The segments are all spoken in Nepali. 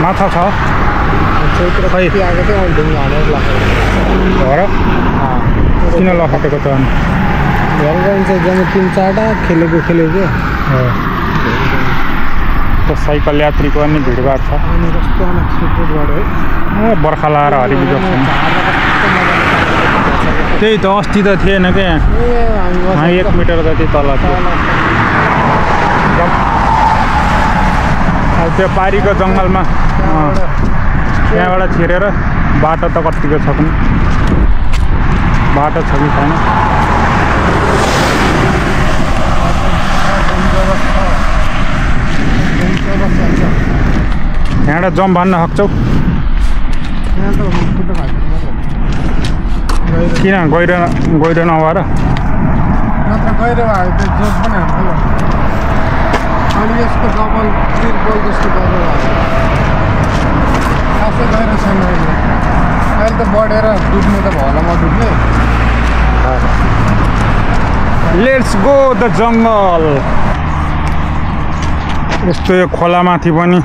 माछा छ खै किन लखटेको त अनि जम्मै 3-4टा खेलेको साइकल यात्रीको पनि भिडभाड छ बर्खा लाएर हरिबिजोग छ त्यही त अस्ति त थिएन क्या यहाँ 1 मिटर जति तल थियो त्यो पारीको जङ्गलमा त्यहाँबाट छिरेर बाटो त कतिको छ पनि बाटो छ कि छैन यहाँबाट जम्प भन्न सक्छौ किन गहिरो नभएर अनि यसको डबल ट्रिपल जस्तो गरेर खासै गहिरो छैन अहिले त बढेर डुब्ने त भयो होला म डुब्ने लेट्स गो द जङ्गल यस्तो यो खोलामाथि पनि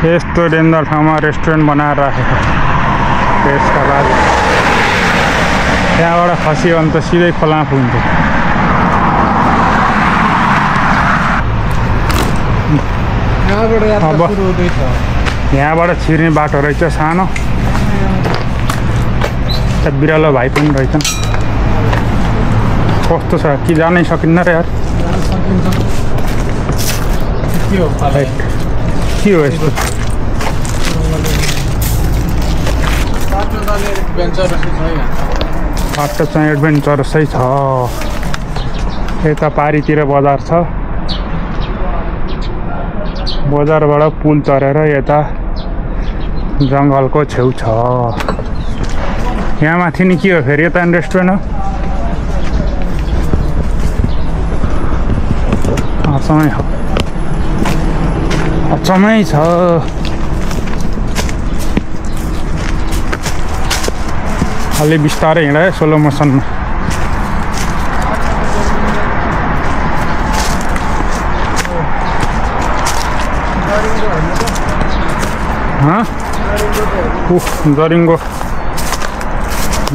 यस्तो डेन्जर ठाउँमा रेस्टुरेन्ट बनाएर राखेको त्यसका बाद त्यहाँबाट खस्यो भने त सिधै खोलामा पुग्छ यहाँबाट छिर्ने बाटो रहेछ सानो बिरालो भाइ पनि रहेछन् कस्तो छ कि जानै सकिन्न र यार के हो यस्तो बाटो चाहिँ एडभेन्चरसै छ यता पारीतिर बजार छ बजारबाट पुल चढेर यता जङ्गलको छेउ छ यहाँ माथि नि के हो फेरि यता रेस्टुरेन्ट हो अचम्मै छ अलि बिस्तारै हिँडायो स्लो मोसनमा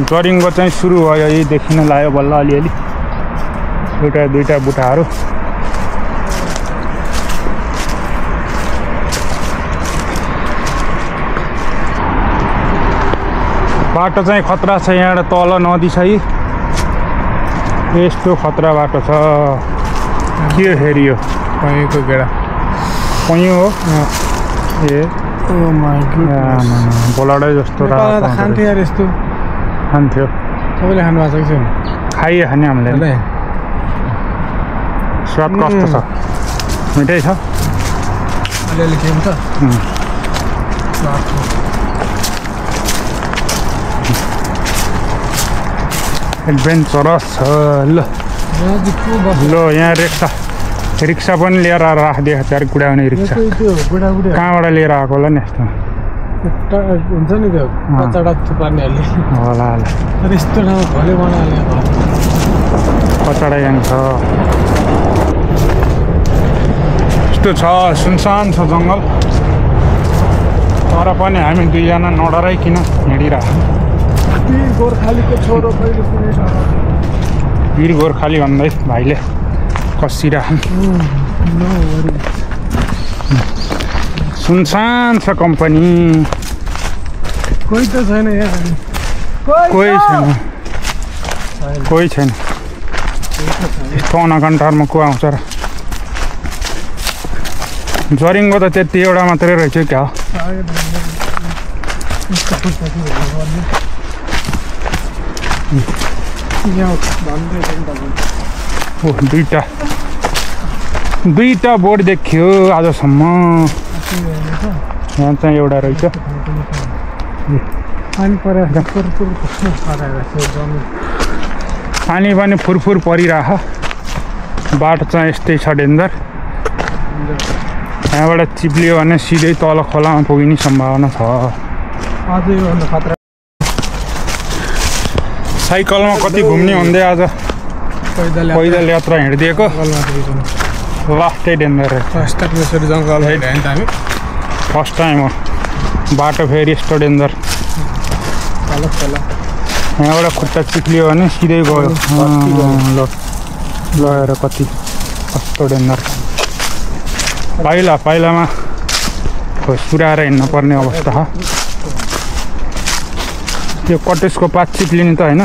जरिङ्गो चाहिँ सुरु भयो यही देखिन लाग्यो बल्ल अलिअलि एउटा दुईटा बुटाहरू बाटो चाहिँ खतरा छ यहाँबाट तल नदी छ यस्तो खतरा बाटो छ के फेरि यो पहेँको गेडा पहेँ हो ए बोलाडै जस्तो खान्थ्यो यार यस्तो खान्थ्यो तपाईँले खानु भएको छ कि छैन खाइए खाने हामीले स्वाद कस्तो छ मिठै छ अलिअलि खान्छ एडभेन्चरस छ ल यहाँ रिक्सा पनि लिएर राखिदिएको छ कुदाउने रिक्सा कहाँबाट लिएर आएको होला नि यस्तो हुन्छ नि त्यो कचडा थुपार्नेहरूले होला यस्तो ठाउँमा भोलि बनाउने कचडा यहाँ छ यस्तो छ सुनसान छ जङ्गल तर पनि हामी दुईजना नडराइकन हिँडिरहेको गोर्खालीको छोरो वीर गोर्खाली भन्दै भाइले कसिरहेको सुनसान छ कम्पनी कोही त छैन यहाँ कोही छैन पौना घन्टामा को आउँछ र जरिङ्गो त त्यति एउटा मात्रै रहेछ क्या हो दुईटा बोर्ड देखियो आजसम्म यहाँ चाहिँ एउटा रहेछ पानी पनि फुरफुर परिरह बाटो चाहिँ यस्तै छ डेन्जर यहाँबाट चिप्लियो भने सिधै तल खोलामा पुगिने सम्भावना छ साइकलमा कति घुम्ने हुँदै आज पैदल यात्रा हिँडिदिएको लास्टै डेन्जर रहेछ फर्स्ट टाइम यसरी जङ्गल हिँड्यो नि त हामी फर्स्ट टाइम हो बाटो फेरि यस्तो डेन्जर यहाँबाट खुट्टा चिप्लियो भने सिधै गयो ल लगेर कति कस्तो डेन्जर पाइलामा सुराएर हिँड्नु पर्ने अवस्था हो त्यो कटेजको पात चिप्लिने त होइन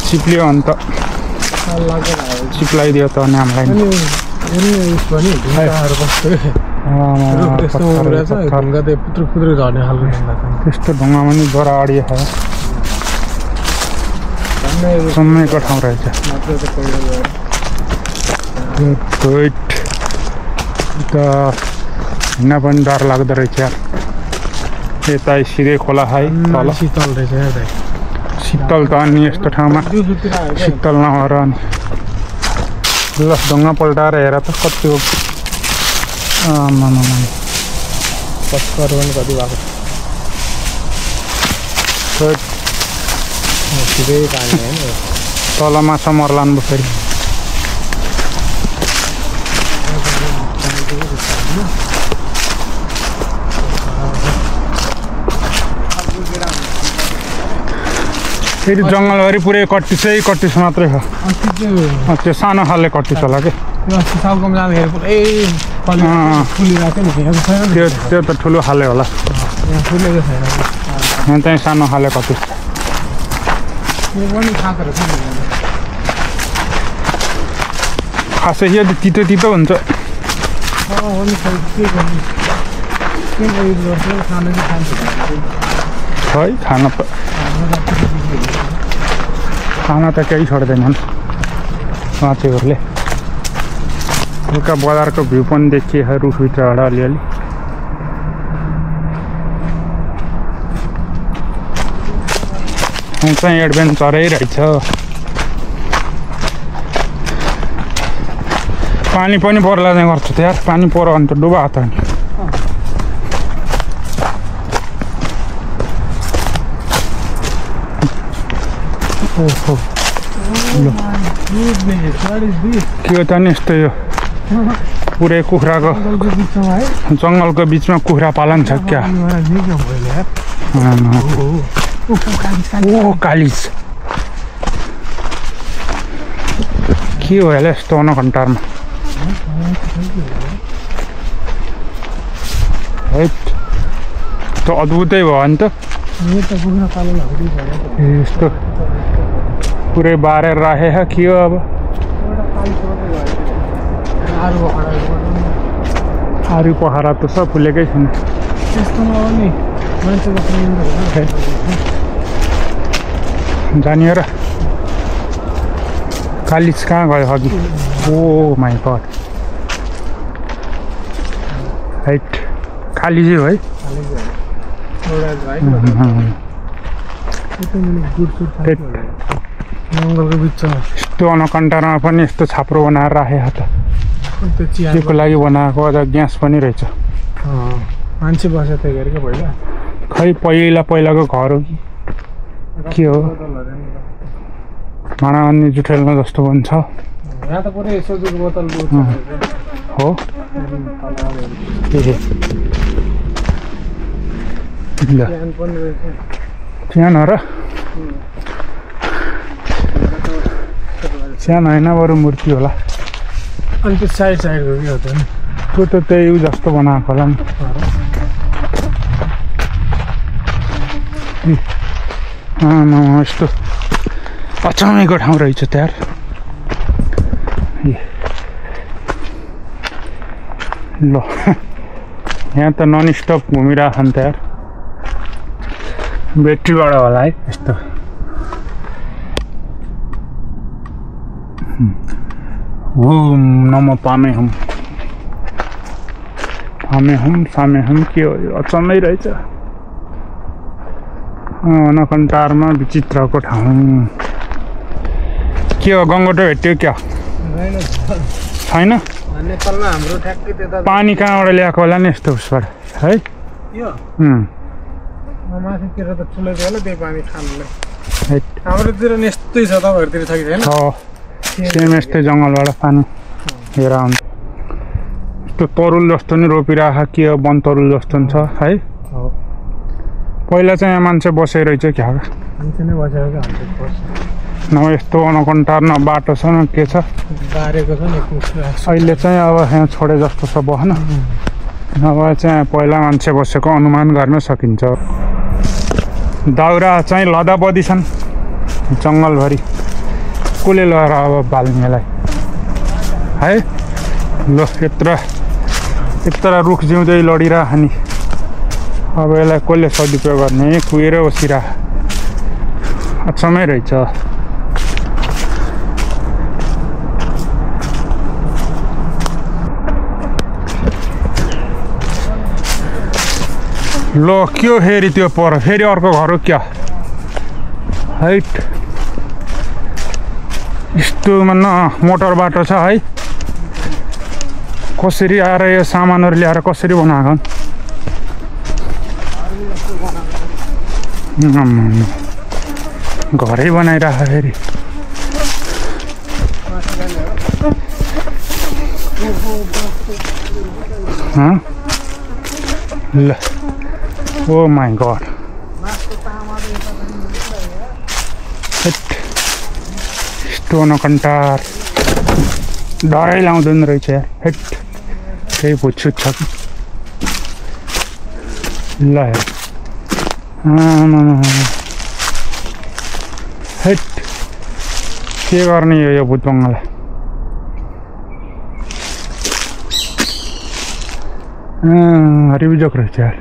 चिप्लियो अन्त चिप्लाइदियो त अनि हामीलाई त्यस्तो ढुङ्गामा नि जरा अडियो छ समयको ठाउँ रहेछ त हिँड्न पनि डर लाग्दो रहेछ यार यता सिधै खोला खाइ तल शीतल रहेछ शीतल त अनि यस्तो ठाउँमा शीतल नभएर अनि ल ढुङ्गा पल्टाएर हेर त कतिको पत्करहरू पनि कति भएको सिधै पानी होइन तल माछा मर्लान् फेरि फेरि जङ्गलभरि पुरै कट्टिसै कट्टिस मात्रै छ त्यो सानो खाले कट्टिस होला कि साउकोमा जाँदाखेरि पुरै फुलिरहेको थियो नि त्यो त ठुलो खाले होला यहाँ फुलेको छैन यहाँ चाहिँ सानो खाले कट्टिस यो पनि खाएको रहेछ खासै यो तितो तितो हुन्छ है खाना त केही छोड्दैनन् मान्छेहरूले हल्का बजारको भ्यू पनि देखिए रुखभित्रबाट अलिअलि चाहिँ एडभेन्चरै रहेछ पानी पनि पर्ला चाहिँ गर्छ त यार पानी पऱ्यो भने त डुबा त नि के त नि यस्तो यो पुरै कुखुराको जङ्गलको बिचमा कुखुरा पालन छ क्या ओ कालिज के हो होला यस्तो घन्टारमा है त अद्भुतै भयो नि त यस्तो पुरै बारेर राखेको के हो अब आरु पखरा त सब फुलेकै छैन जानियो र कालिज कहाँ गयो अघि ओ माई गड हाइट कालिजै हो है जङ्गलको बिचमा यस्तो अनकन्टारमा पनि यस्तो छाप्रो बनाएर राखेको त केको लागि बनाएको अझ ग्यास पनि रहेछ मान्छे बस्यो त्यही गरेको पहिला खै पहिलाको घर हो कि के हो भाँडा अन्य जुठेल्न जस्तो पनि छ यहाँ त पुरै सोजुको बोतल हो सानो र सानो होइन बरु मूर्ति होला अनि त्यो साइडको के हो त नि त्यो त त्यही जस्तो बनाएको होला नि यस्तो अचम्मैको ठाउँ रहेछ त्यार ल यहाँ त नन स्टप घुमिरहेको छ नि त्यार ब्याट्रीबाट होला है यस्तो ओम नमो पामे हम सामे हम के हो अचम्मै रहेछ अनकन्टारमा विचित्रको ठाउँ के हो गङ्गोटो भेट्यो क्या छैन नेपालमा हाम्रो ठ्याक्कै त्यता पानी कहाँबाट ल्याएको होला नि यस्तो उसबाट है यो माथितिर त ठुलो थियो होला त्यही पानी खानुलाई हाम्रोतिर नि यस्तै छ तपाईँहरूतिर छ कि छैन सेम यस्तै जङ्गलबाट पानी हेर आउँछ यस्तो तरुल जस्तो नि रोपिरहेको के हो वन तरुल जस्तो नि छ है पहिला चाहिँ यहाँ मान्छे बसेर चाहिँ क्या मान्छे नै बसेको न यस्तो अनकन्टार न बाटो छ न के छ बारेको छ नि अहिले चाहिँ अब यहाँ छोडे जस्तो छ बहन नभए चाहिँ पहिला मान्छे बसेको अनुमान गर्न सकिन्छ दाउरा चाहिँ लदाबदी छन् जङ्गलभरि कसले लगेर अब बाल्नेलाई है ल यत्र रुख जिउँदै लडिरह नि अब यसलाई कसले सदुपयोग गर्ने कुहिएर बसिरह अचम्मै रहेछ ल के हो फेरि त्यो पर फेरि अर्को घर हो क्या हाइट यस्तोमा न मोटर बाटो छ है कसरी आएर यो सामानहरू ल्याएर कसरी बनाएको घरै बनाइराख फेरि ल ओ माई गड यस्तो नकन्टार डरै लाउँदैन रहेछ यार हेट केही भुच्छुट छ कि ल हेट के गर्ने यो भुतबङ्गलाई रिबिजोक रहेछ यार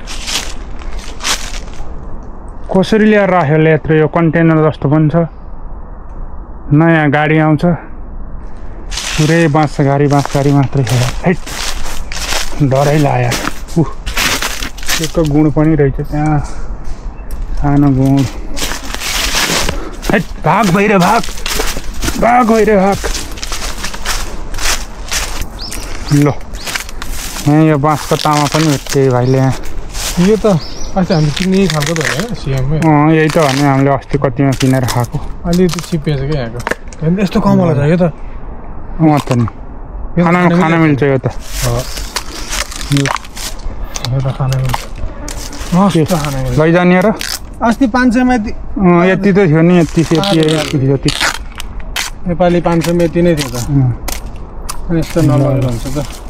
कसरी ल्याएर राख्यो यत्रो यो कन्टेनर जस्तो पनि छ नयाँ गाडी आउँछ पुरै बाँस गाडी मात्रै छ हेट डरै लाग्यो त्यसको गुण पनि रहेछ त्यहाँ सानो गुण हेट भाग भइरह भाग ल यहाँ यो बाँसको तामा पनि भेट्थ्यो भाइले यहाँ यो त अस्ति हामी किन्ने खालको त होइन सिएममै यही त भने हामीले अस्ति कतिमा किनेर खाएको अलिकति चिप्पिएछ क्या यहाँको यस्तो कमला छ यो त त नि खाना मिल्छ यो त खाना मिल्छ लैजाने र अस्ति 500 मा यति त थियो नि यति नेपाली 500 मा यति नै थियो त अनि यस्तो नलगेर हुन्छ त